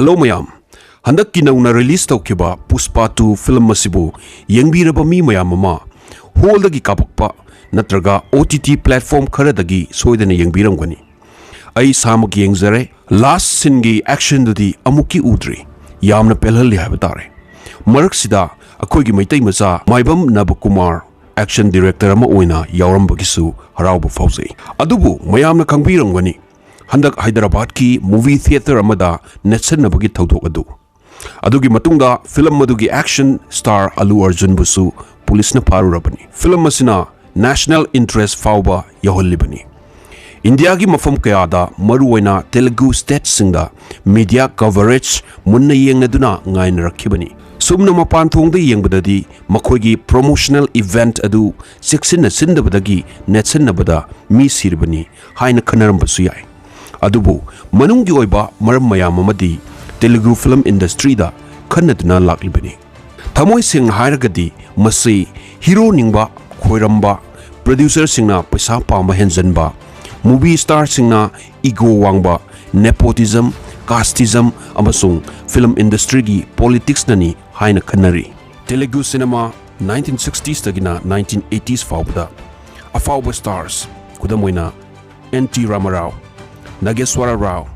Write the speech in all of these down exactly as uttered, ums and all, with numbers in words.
Hello ꯃꯌꯥꯝ, ꯍꯟꯗꯛꯀꯤ ꯅꯧꯅ ꯔꯤꯂꯤꯁ ꯇꯧꯈꯤꯕ ꯄꯨꯁꯄꯥ ꯇꯨ ꯐꯤꯂꯝ ꯑꯁꯤꯕꯨ ꯌꯦꯡꯕꯤꯔꯕ ꯃꯤ ꯃꯌꯥꯝ ꯑꯃ ꯍꯣꯜꯗꯒꯤ ꯀꯥꯞꯄꯛꯄ ꯅꯠꯇ꯭ꯔꯒ ꯑꯣ ꯇꯤ ꯇꯤ ꯄ꯭ꯂꯦꯠꯐꯣꯝ ꯈꯔꯗꯒꯤ ꯁꯣꯏꯗꯅ ꯌꯦꯡꯕꯤꯔꯝꯒꯅꯤ꯫ ꯑꯩ ꯏꯁꯥꯃꯛ ꯌꯦꯡꯖꯔꯦ꯫ ꯂꯥꯁ ꯁꯤꯟꯒꯤ ꯑꯦꯛꯁꯟꯗꯨꯗꯤ ꯑꯃꯨꯛꯀꯤ ꯎꯗ꯭ꯔꯤ꯫ ꯌꯥꯝꯅ ꯄꯦꯜꯍꯜꯂꯤ ꯍꯥꯏꯕ ꯇꯥꯔꯦ꯫ ꯃꯔꯛꯁꯤꯗ ꯑꯩꯈꯣꯏꯒꯤ ꯃꯩꯇꯩ ꯃꯆꯥ ꯃꯥꯏꯕꯝ ꯅꯕꯀꯨꯃꯥꯔ ꯑꯦꯛꯁꯟ ꯗꯤꯔꯦꯛꯇꯔ ꯑꯃ ꯑꯣꯏꯅ ꯌꯥꯎꯔꯝꯕꯒꯤꯁꯨ ꯍꯔꯥꯎꯕ ꯐꯥꯎꯖꯩ꯫ ꯑꯗꯨꯕꯨ ꯃꯌꯥꯝꯅ ꯈꯪꯕꯤꯔꯝꯒꯅꯤ, ꯍꯟꯗꯛ ꯍꯥꯏꯗ꯭ꯔꯕꯥꯗꯀꯤ ꯃꯨꯚꯤ ꯊꯤꯌꯦꯇꯔ ꯑꯃꯗ ꯅꯦꯠꯁꯟꯅꯕꯒꯤ ꯊꯧꯗꯣꯛ ꯑꯗꯨ꯫ ꯑꯗꯨꯒꯤ ꯃꯇꯨꯡꯗ ꯐꯤꯂꯝ ꯑꯗꯨꯒꯤ ꯑꯦꯛꯁꯟ ꯁ꯭ꯇꯥꯔ ꯑꯜꯂꯨ ꯑꯔꯖꯨꯟꯕꯨꯁꯨ ꯄꯨꯂꯤꯁꯅ ꯐꯥꯔꯨꯔꯕꯅꯤ꯫ ꯐꯤꯂꯝ ꯑꯁꯤꯅ ꯅꯦꯁꯅꯦꯜ ꯏꯟꯇꯔꯦꯁ ꯐꯥꯎꯕ ꯌꯧꯍꯜꯂꯤꯕꯅꯤ꯫ ꯏꯟꯗꯤꯌꯥꯒꯤ ꯃꯐꯝ ꯀꯌꯥꯗ, ꯃꯔꯨꯑꯣꯏꯅ ꯇꯦꯂꯨꯒꯨ ꯁ꯭ꯇꯦꯠꯁꯤꯡꯗ, ꯃꯤꯗꯤꯌꯥ ꯀꯚꯔꯦꯖ ꯃꯨꯟꯅ ꯌꯦꯡꯅꯗꯨꯅ ꯉꯥꯏꯅꯔꯛꯈꯤꯕꯅꯤ꯫ ꯁꯨꯝꯅ ꯃꯄꯥꯟ ꯊꯣꯡꯗ ꯌꯦꯡꯕꯗꯗꯤ ꯃꯈꯣꯏꯒꯤ ꯄ꯭ꯔꯣꯃꯣꯁꯅꯦꯜ ꯏꯚꯦꯟꯠ ꯑꯗꯨ ꯆꯦꯛꯁꯤꯟꯅ ꯁꯤꯟꯗꯕꯗꯒꯤ ꯅꯦꯠꯁꯟꯅꯕꯗ ꯃꯤ ꯁꯤꯔꯤꯕꯅꯤ ꯍꯥꯏꯅ ꯈꯟꯅꯔꯝꯕꯁꯨ ꯌꯥꯏ꯫ ꯑꯗꯨꯕꯨ ꯃꯅꯨꯡꯒꯤ ꯑꯣꯏꯕ ꯃꯔꯝ ꯃꯌꯥꯝ ꯑꯃꯗꯤ ꯇꯦꯂꯨꯒꯨ ꯐꯤꯂꯝ ꯏꯟꯗꯁꯇ꯭ꯔꯤꯗ ꯈꯟꯅꯗꯨꯅ ꯂꯥꯛꯂꯤꯕꯅꯤ꯫ ꯊꯃꯣꯏ ꯁꯦꯡꯅ ꯍꯥꯏꯔꯒꯗꯤ ꯃꯁꯤ ꯍꯤꯔꯣ ꯅꯤꯡꯕ ꯈꯣꯏꯔꯝꯕ, ꯄ꯭ꯔꯣꯗ꯭ꯌꯨꯁꯔꯁꯤꯡꯅ ꯄꯩꯁꯥ ꯄꯥꯝꯕ ꯍꯦꯟꯖꯟꯕ, ꯃꯨꯚꯤ ꯁ꯭ꯇꯥꯔꯁꯤꯡꯅ ꯏꯒꯣ ꯋꯥꯡꯕ, ꯅꯦꯄꯣꯇꯤꯖꯝ, ꯀꯥꯁꯇꯤꯖꯝ ꯑꯃꯁꯨꯡ ꯐꯤꯂꯝ ꯏꯟꯗꯁꯇ꯭ꯔꯤꯒꯤ ꯄꯣꯂꯤꯇꯤꯛꯁꯅꯅꯤ ꯍꯥꯏꯅ ꯈꯟꯅꯔꯤ꯫ ꯇꯦꯂꯨꯒꯨ ꯁꯤꯅꯦꯃꯥ ꯅꯥꯏꯟꯇꯤꯟ ꯁꯤꯛꯁꯇꯤꯁꯇꯒꯤꯅ ꯅꯥꯏꯟꯇꯤꯟ ꯑꯩꯠꯇꯤꯁ ꯐꯥꯎꯕꯗ ꯑꯐꯥꯎꯕ ꯁ꯭ꯇꯥꯔꯁ, ꯈꯨꯗꯝ ꯑꯣꯏꯅ ꯑꯦꯟ ꯇꯤ ꯔꯥꯃꯥꯔꯥꯎ, ꯅꯥꯒꯦꯁ꯭ꯋꯔ ꯔꯥꯎ,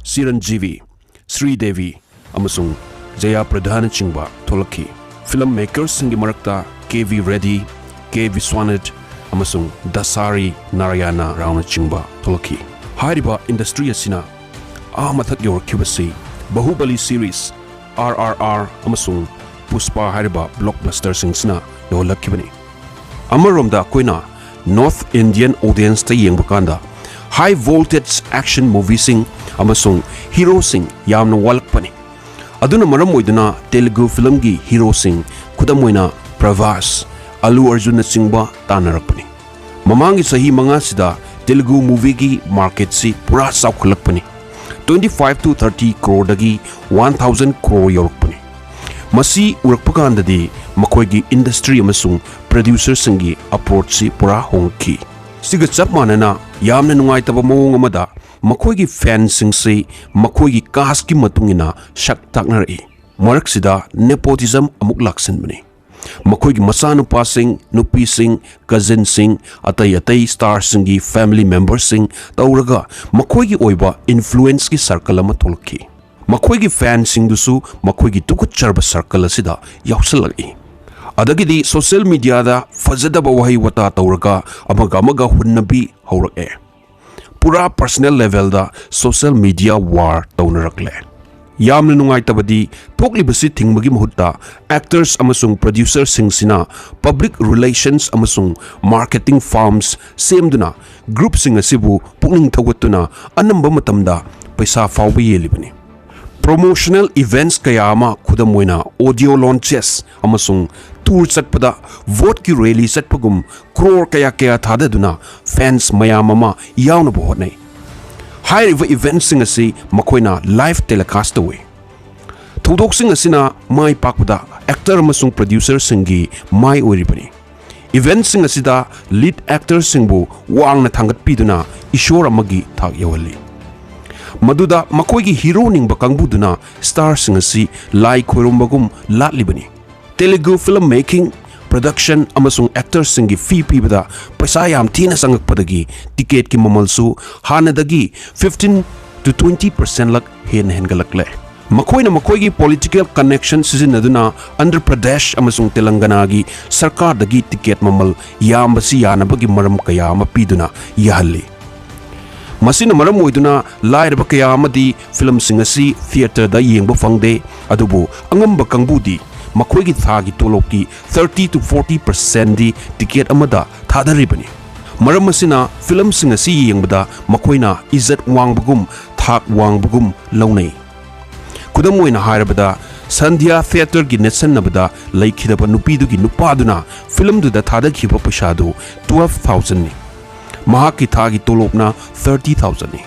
ꯆꯤꯔꯟꯖꯤꯕꯤ, ꯁ꯭ꯔꯤꯗꯦꯕꯤ ꯑꯃꯁꯨꯡ ꯖꯌꯥ ꯄ꯭ꯔꯗꯥꯅꯆꯤꯡꯕ ꯊꯣꯛꯂꯛꯈꯤ꯫ ꯐꯤꯂꯝ ꯃꯦꯀꯔꯁꯤꯡꯒꯤ ꯃꯔꯛꯇ ꯀꯦ ꯚꯤ ꯔꯦꯗꯤ, ꯀꯦ ꯕꯤꯁ꯭ꯋꯥꯅꯥꯊ ꯑꯃꯁꯨꯡ ꯗꯁꯥꯔꯤ ꯅꯥꯔꯥꯌꯥꯅ ꯔꯥꯎꯅꯆꯤꯡꯕ ꯊꯣꯛꯂꯛꯈꯤ꯫ ꯍꯥꯏꯔꯤꯕ ꯏꯟꯗꯁꯇ꯭ꯔꯤ ꯑꯁꯤꯅ ꯑꯥ ꯃꯊꯛ ꯌꯧꯔꯛꯈꯤꯕꯁꯤ Baahubali series, R R R ꯑꯃꯁꯨꯡ ꯄꯨꯁꯄꯥ ꯍꯥꯏꯔꯤꯕ ꯕ꯭ꯂꯣꯛꯕꯁꯇꯔꯁꯤꯡꯁꯤꯅ ꯌꯧꯍꯜꯂꯛꯈꯤꯕꯅꯤ꯫ ꯑꯃꯔꯣꯝꯗ ꯑꯩꯈꯣꯏꯅ ꯅꯣꯔꯊ ꯏꯟꯗꯤꯌꯟ ꯑꯣꯗꯤꯌꯟꯁꯇ ꯌꯦꯡꯕ ꯀꯥꯟꯗ ꯍꯥꯏ ꯚꯣꯜꯇꯦꯖ ꯑꯦꯛꯁꯟ ꯃꯨꯚꯤꯁꯤꯡ ꯑꯃꯁꯨꯡ ꯍꯤꯔꯣꯁꯤꯡ ꯌꯥꯝꯅ ꯋꯥꯠꯂꯛꯄꯅꯤ꯫ ꯑꯗꯨꯅ ꯃꯔꯝ ꯑꯣꯏꯗꯨꯅ ꯇꯦꯂꯨꯒꯨ ꯐꯤꯂꯝꯒꯤ ꯍꯤꯔꯣꯁꯤꯡ, ꯈꯨꯗꯝ ꯑꯣꯏꯅ ꯄ꯭ꯔꯚꯥꯁ, ꯑꯜꯂꯨ ꯑꯔꯖꯨꯟꯅꯆꯤꯡꯕ ꯇꯥꯟꯅꯔꯛꯄꯅꯤ꯫ ꯃꯃꯥꯡꯒꯤ ꯆꯍꯤ ꯃꯉꯥꯁꯤꯗ ꯇꯦꯂꯨꯒꯨ ꯃꯨꯚꯤꯒꯤ ꯃꯥꯔꯀꯦꯠꯁꯤ ꯄꯨꯔꯥ ꯆꯥꯎꯈꯠꯂꯛꯄꯅꯤ꯫ ꯇ꯭ꯋꯦꯟꯇꯤ ꯐꯥꯏꯚ ꯇꯨ ꯊꯥꯔꯇꯤ ꯀ꯭ꯔꯣꯔꯗꯒꯤ ꯋꯥꯟ ꯊꯥꯎꯖꯟ ꯀ꯭ꯔꯣꯔ ꯌꯧꯔꯛꯄꯅꯤ꯫ ꯃꯁꯤ ꯎꯔꯛꯄ ꯀꯥꯟꯗꯗꯤ ꯃꯈꯣꯏꯒꯤ ꯏꯟꯗꯁꯇ꯭ꯔꯤ ꯑꯃꯁꯨꯡ ꯄ꯭ꯔꯣꯗ꯭ꯌꯨꯁꯔꯁꯤꯡꯒꯤ ꯑꯦꯄ꯭ꯔꯣꯆꯁꯤ ꯄꯨꯔꯥ ꯍꯣꯡꯉꯛꯈꯤ꯫ ꯁꯤꯒ ꯆꯞ ꯃꯥꯟꯅꯅ ꯌꯥꯝꯅ ꯅꯨꯡꯉꯥꯏꯇꯕ ꯃꯑꯣꯡ ꯑꯃꯗ ꯃꯈꯣꯏꯒꯤ ꯐꯦꯟꯁꯤꯡꯁꯤ ꯃꯈꯣꯏꯒꯤ ꯀꯥꯁꯀꯤ ꯃꯇꯨꯡ ꯏꯟꯅ ꯁꯛ ꯇꯥꯛꯅꯔꯛꯏ꯫ ꯃꯔꯛꯁꯤꯗ nepotism ꯑꯃꯨꯛ ꯂꯥꯛꯁꯤꯟꯕꯅꯤ꯫ ꯃꯈꯣꯏꯒꯤ ꯃꯆꯥꯅꯨꯄꯥꯁꯤꯡ, ꯅꯨꯄꯤꯁꯤꯡ, ꯀꯖꯤꯟꯁꯤꯡ, ꯑꯇꯩ ꯑꯇꯩ ꯁ꯭ꯇꯥꯔꯁꯤꯡꯒꯤ ꯐꯦꯃꯤꯂꯤ ꯃꯦꯝꯕꯔꯁꯤꯡ ꯇꯧꯔꯒ ꯃꯈꯣꯏꯒꯤ ꯑꯣꯏꯕ ꯏꯟꯐ꯭ꯂꯨꯑꯦꯟꯁꯀꯤ ꯁꯔꯀꯜ ꯑꯃ ꯊꯣꯛꯂꯛꯈꯤ꯫ ꯃꯈꯣꯏꯒꯤ ꯐꯦꯟꯁꯤꯡꯗꯨꯁꯨ ꯃꯈꯣꯏꯒꯤ ꯇꯨꯀꯠꯆꯔꯕ ꯁꯔꯀꯜ ꯑꯁꯤꯗ ꯌꯥꯎꯁꯜꯂꯛꯏ꯫ ꯑꯗꯒꯤꯗꯤ ꯁꯣꯁꯤꯌꯦꯜ ꯃꯤꯗꯤꯌꯥꯗ ꯐꯖꯗꯕ ꯋꯥꯍꯩ ꯋꯥꯇꯥ ꯇꯧꯔꯒ ꯑꯃꯒ ꯑꯃꯒ ꯍꯨꯟꯅꯕꯤ ꯍꯧꯔꯛꯑꯦ꯫ ꯄꯨꯔꯥ ꯄꯔꯁꯅꯦꯜ ꯂꯦꯚꯦꯜꯗ ꯁꯣꯁꯤꯌꯦꯜ ꯃꯤꯗꯤꯌꯥ ꯋꯥꯔ ꯇꯧꯅꯔꯛꯂꯦ꯫ ꯌꯥꯝꯅ ꯅꯨꯡꯉꯥꯏꯇꯕꯗꯤ, ꯊꯣꯛꯂꯤꯕꯁꯤ ꯊꯤꯡꯕꯒꯤ ꯃꯍꯨꯠꯇ ꯑꯦꯛꯇꯔꯁ ꯑꯃꯁꯨꯡ ꯄ꯭ꯔꯗ꯭ꯌꯨꯁꯔꯁꯤꯡꯁꯤꯅ ꯄꯕ꯭ꯂꯤꯛ ꯔꯤꯂꯦꯁꯟꯁ ꯑꯃꯁꯨꯡ ꯃꯥꯔꯀꯦꯇꯤꯡ ꯐꯥꯔꯝꯁ ꯁꯦꯝꯗꯨꯅ ꯒ꯭ꯔꯨꯞꯁꯤꯡ ꯑꯁꯤꯕꯨ ꯄꯨꯛꯅꯤꯡ ꯊꯧꯒꯠꯇꯨꯅ ꯑꯅꯝꯕ ꯃꯇꯝꯗ ꯄꯩꯁꯥ ꯐꯥꯎꯕ ꯌꯦꯜꯂꯤꯕꯅꯤ꯫ ꯄ꯭ꯔꯣꯃꯣꯁꯅꯦꯜ ꯏꯚꯦꯟꯠꯁ ꯀꯌꯥ ꯑꯃ, ꯈꯨꯗꯝ ꯑꯣꯏꯅ ꯑꯣꯗꯤꯑꯣ ꯂꯣꯟꯆꯦꯁ ꯑꯃꯁꯨꯡ ꯇꯨꯔ ꯆꯠꯄꯗ ꯚꯣꯠꯀꯤ ꯔꯦꯂꯤ ꯆꯠꯄꯒꯨꯝ, ꯀ꯭ꯔꯣꯔ ꯀꯌꯥ ꯀꯌꯥ ꯊꯥꯗꯗꯨꯅ ꯐꯦꯟꯁ ꯃꯌꯥꯝ ꯑꯃ ꯌꯥꯎꯅꯕ ꯍꯣꯠꯅꯩ꯫ ꯍꯥꯏꯔꯤꯕ ꯏꯚꯦꯟꯠꯁꯤꯡ ꯑꯁꯤ ꯃꯈꯣꯏꯅ ꯂꯥꯏꯚ ꯇꯦꯂꯤꯀꯥꯁ ꯇꯧꯏ꯫ ꯊꯧꯗꯣꯛꯁꯤꯡ ꯑꯁꯤꯅ ꯃꯥꯏ ꯄꯥꯛꯄꯗ ꯑꯦꯛꯇꯔ ꯑꯃꯁꯨꯡ ꯄ꯭ꯔꯗ꯭ꯌꯨꯁꯔꯁꯤꯡꯒꯤ ꯃꯥꯏ ꯑꯣꯏꯔꯤꯕꯅꯤ꯫ ꯏꯚꯦꯟꯠꯁꯤꯡ ꯑꯁꯤꯗ ꯂꯤꯗ ꯑꯦꯛꯇꯔꯁꯤꯡꯕꯨ ꯋꯥꯡꯅ ꯊꯥꯡꯒꯠꯄꯤꯗꯨꯅ ꯏꯁꯣꯔ ꯑꯃꯒꯤ ꯊꯥꯛ ꯌꯧꯍꯜꯂꯤ꯫ ꯃꯗꯨꯗ ꯃꯈꯣꯏꯒꯤ ꯍꯤꯔꯣ ꯅꯤꯡꯕ ꯀꯥꯡꯕꯨꯗꯨꯅ ꯁ꯭ꯇꯥꯔꯁꯤꯡ ꯑꯁꯤ ꯂꯥꯏ ꯈꯣꯏꯔꯨꯝꯕꯒꯨꯝ ꯂꯥꯠꯂꯤꯕꯅꯤ꯫ ꯇꯦꯂꯨꯒꯨ ꯐꯤꯂꯝ ꯃꯦꯀꯤꯡ, ꯄ꯭ꯔꯗꯛꯁꯟ ꯑꯃꯁꯨꯡ ꯑꯦꯛꯇꯔꯁꯤꯡꯒꯤ ꯐꯤ ꯄꯤꯕꯗ ꯄꯩꯁꯥ ꯌꯥꯝ ꯊꯤꯅ ꯆꯪꯉꯛꯄꯗꯒꯤ ꯇꯤꯀꯦꯠꯀꯤ ꯃꯃꯜꯁꯨ ꯍꯥꯟꯅꯗꯒꯤ fifteen to twenty percent ꯂꯛ ꯍꯦꯟꯅ ꯍꯦꯟꯒꯠꯂꯛꯂꯦ꯫ ꯃꯈꯣꯏꯅ ꯃꯈꯣꯏꯒꯤ ꯄꯣꯂꯤꯇꯤꯀꯦꯜ ꯀꯅꯦꯛꯁꯟ ꯁꯤꯖꯤꯟꯅꯗꯨꯅ ꯑꯟꯙ꯭ꯔ ꯄ꯭ꯔꯗꯦꯁ ꯑꯃꯁꯨꯡ ꯇꯦꯂꯪꯒꯅꯥꯒꯤ ꯁꯔꯀꯥꯔꯗꯒꯤ ꯇꯤꯀꯦꯠ ꯃꯃꯜ ꯌꯥꯝꯕꯁꯤ ꯌꯥꯅꯕꯒꯤ ꯃꯔꯝ ꯀꯌꯥ ꯑꯃ ꯄꯤꯗꯨꯅ ꯌꯥꯍꯜꯂꯤ꯫ ꯃꯁꯤꯅ ꯃꯔꯝ ꯑꯣꯏꯗꯨꯅ ꯂꯥꯏꯔꯕ ꯀꯌꯥ ꯑꯃꯗꯤ ꯐꯤꯂꯝꯁꯤꯡ ꯑꯁꯤ ꯊꯤꯌꯦꯇꯔꯗ ꯌꯦꯡꯕ ꯐꯪꯗꯦ, ꯑꯗꯨꯕꯨ ꯑꯉꯝꯕ ꯀꯥꯡꯕꯨꯗꯤ ꯃꯈꯣꯏꯒꯤ ꯊꯥꯒꯤ ꯇꯣꯂꯣꯞꯀꯤ thirty to forty percentꯗꯤ ꯇꯤꯀꯦꯠ ꯑꯃꯗ ꯊꯥꯗꯔꯤꯕꯅꯤ꯫ ꯃꯔꯝ ꯑꯁꯤꯅ ꯐꯤꯂꯝꯁꯤꯡ ꯑꯁꯤ ꯌꯦꯡꯕꯗ ꯃꯈꯣꯏꯅ ꯏꯖꯠ ꯋꯥꯡꯕꯒꯨꯝ, ꯊꯥꯛ ꯋꯥꯡꯕꯒꯨꯝ ꯂꯧꯅꯩ꯫ ꯈꯨꯗꯝ ꯑꯣꯏꯅ ꯍꯥꯏꯔꯕꯗ, ꯁꯟꯙ꯭ꯌꯥ ꯊꯤꯌꯦꯇꯔꯒꯤ ꯅꯦꯠꯁꯟꯅꯕꯗ ꯂꯩꯈꯤꯗꯕ ꯅꯨꯄꯤꯗꯨꯒꯤ ꯅꯨꯄꯥꯗꯨꯅ ꯐꯤꯂꯝꯗꯨꯗ ꯊꯥꯗꯈꯤꯕ ꯄꯩꯁꯥꯗꯨ twelve thousandꯅꯤ꯫ ꯃꯍꯥꯛꯀꯤ ꯊꯥꯒꯤ ꯇꯣꯂꯣꯞꯅ thirty thousandꯅꯤ꯫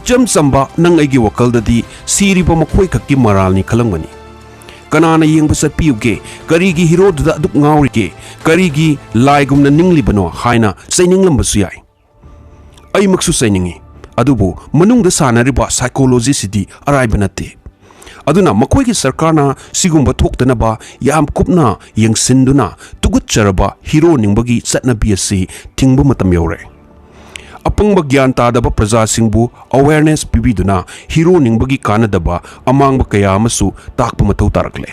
ꯏꯆꯝ ꯆꯝꯕ ꯅꯪ ꯑꯩꯒꯤ ꯋꯥꯈꯜꯗꯗꯤ ꯁꯤꯔꯤꯕ ꯃꯈꯣꯏ ꯈꯛꯀꯤ ꯃꯔꯥꯜꯅꯤ ꯈꯜꯂꯝꯒꯅꯤ꯫ ꯀꯅꯥꯅ ꯌꯦꯡꯕ ꯆꯠꯄꯤꯌꯨꯒꯦ? ꯀꯔꯤꯒꯤ ꯍꯤꯔꯣꯗꯨꯗ ꯑꯗꯨꯛ ꯉꯥꯎꯔꯤꯒꯦ? ꯀꯔꯤꯒꯤ ꯂꯥꯏꯒꯨꯝꯅ ꯅꯤꯡꯂꯤꯕꯅꯣ ꯍꯥꯏꯅ ꯆꯩꯅꯤꯡꯂꯝꯕꯁꯨ ꯌꯥꯏ꯫ ꯑꯩꯃꯛꯁꯨ ꯆꯩꯅꯤꯡꯏ꯫ ꯑꯗꯨꯕꯨ ꯃꯅꯨꯡꯗ ꯁꯥꯟꯅꯔꯤꯕ psychology ꯁꯤꯗꯤ ꯑꯔꯥꯏꯕ ꯅꯠꯇꯦ꯫ ꯑꯗꯨꯅ ꯃꯈꯣꯏꯒꯤ ꯁꯔꯀꯥꯔꯅ ꯁꯤꯒꯨꯝꯕ ꯊꯣꯛꯇꯅꯕ ꯌꯥꯝ ꯀꯨꯞꯅ ꯌꯦꯡꯁꯤꯟꯗꯨꯅ ꯇꯨꯒꯠꯆꯔꯕ ꯍꯤꯔꯣ ꯅꯤꯡꯕꯒꯤ ꯆꯠꯅꯕꯤ ꯑꯁꯤ ꯊꯤꯡꯕ ꯃꯇꯝ ꯌꯧꯔꯦ꯫ ꯑꯄꯪꯕ ꯒ꯭ꯌꯥꯟ ꯇꯥꯗꯕ ꯄ꯭ꯔꯖꯥꯁꯤꯡꯕꯨ awareness ꯄꯤꯕꯤꯗꯨꯅ ꯍꯤꯔꯣ ꯅꯤꯡꯕꯒꯤ ꯀꯥꯟꯅꯗꯕ ꯑꯃꯥꯡꯕ ꯀꯌꯥ ꯑꯃꯁꯨ ꯇꯥꯛꯄ ꯃꯊꯧ ꯇꯥꯔꯛꯂꯦ꯫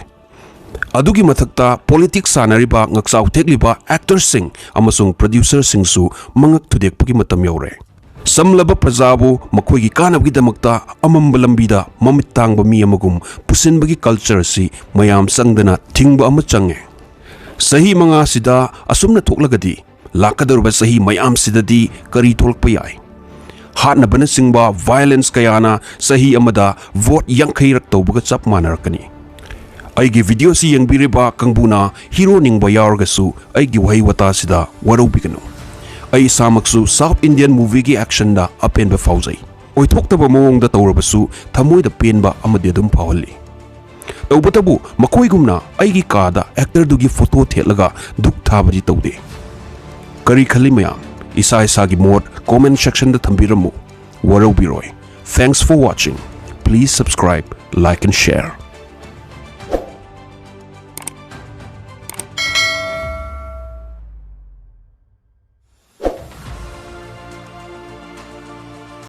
ꯑꯗꯨꯒꯤ ꯃꯊꯛꯇ politics ꯁꯥꯟꯅꯔꯤꯕ, ꯉꯛꯆꯥꯎ ꯊꯦꯛꯂꯤꯕ actor ꯁꯤꯡ ꯑꯃꯁꯨꯡ producer ꯁꯤꯡꯁꯨ ꯃꯉꯛ ꯊꯨꯗꯦꯛꯄꯒꯤ ꯃꯇꯝ ꯌꯧꯔꯦ꯫ ꯆꯝꯂꯕ ꯄ꯭ꯔꯖꯥꯕꯨ ꯃꯈꯣꯏꯒꯤ ꯀꯥꯟꯅꯕꯒꯤꯗꯃꯛꯇ ꯑꯃꯝꯕ ꯂꯝꯕꯤꯗ ꯃꯃꯤꯠ ꯇꯥꯡꯕ ꯃꯤ ꯑꯃꯒꯨꯝ ꯄꯨꯁꯤꯟꯕꯒꯤ culture ꯑꯁꯤ ꯃꯌꯥꯝ ꯆꯪꯗꯅ ꯊꯤꯡꯕ ꯑꯃ ꯆꯪꯉꯦ꯫ ꯆꯍꯤ ꯃꯉꯥꯁꯤꯗ ꯑꯁꯨꯝꯅ ꯊꯣꯛꯂꯒꯗꯤ ꯂꯥꯛꯀꯗꯧꯔꯤꯕ ꯆꯍꯤ ꯃꯌꯥꯝꯁꯤꯗꯗꯤ ꯀꯔꯤ ꯊꯣꯛꯂꯛꯄ ꯌꯥꯏ? ꯍꯥꯠꯅꯕꯅꯆꯤꯡꯕ violence ꯀꯌꯥꯅ ꯆꯍꯤ ꯑꯃꯗ vote ꯌꯥꯡꯈꯩꯔꯛ ꯇꯧꯕꯒ ꯆꯞ ꯃꯥꯟꯅꯔꯛꯀꯅꯤ꯫ ꯑꯩꯒꯤ video ꯁꯤ ꯌꯦꯡꯕꯤꯔꯤꯕ ꯀꯥꯡꯕꯨꯅ ꯍꯤꯔꯣ ꯅꯤꯡꯕ ꯌꯥꯎꯔꯒꯁꯨ ꯑꯩꯒꯤ ꯋꯥꯍꯩ ꯋꯥꯇꯥꯁꯤꯗ ꯋꯥꯔꯧꯕꯤꯒꯅꯨ꯫ ꯑꯩ ꯏꯁꯥꯃꯛꯁꯨ South Indian movie ꯒꯤ action ꯗ ꯑꯄꯦꯟꯕ ꯐꯥꯎꯖꯩ꯫ ꯑꯣꯏꯊꯣꯛꯇꯕ ꯃꯑꯣꯡꯗ ꯇꯧꯔꯕꯁꯨ ꯊꯃꯣꯏꯗ ꯄꯦꯟꯕ ꯑꯃꯗꯤ ꯑꯗꯨꯝ ꯐꯥꯎꯍꯜꯂꯤ꯫ ꯇꯧꯕꯇꯕꯨ ꯃꯈꯣꯏꯒꯨꯝꯅ ꯑꯩꯒꯤ ꯀꯥꯗ actor ꯗꯨꯒꯤ photo ꯊꯦꯠꯂꯒ ꯙꯨꯞ ꯊꯥꯕꯗꯤ ꯇꯧꯗꯦ꯫ ꯀꯔꯤ ꯈꯜꯂꯤ ꯃꯌꯥꯝ? ꯏꯁꯥ ꯏꯁꯥꯒꯤ ꯃꯣꯠ comment section the ꯊꯝꯕꯤꯔꯝꯃꯨ꯫ ꯋꯥꯔꯧꯕꯤꯔꯣꯏ꯫ Thanks for watching. Please subscribe, like and share.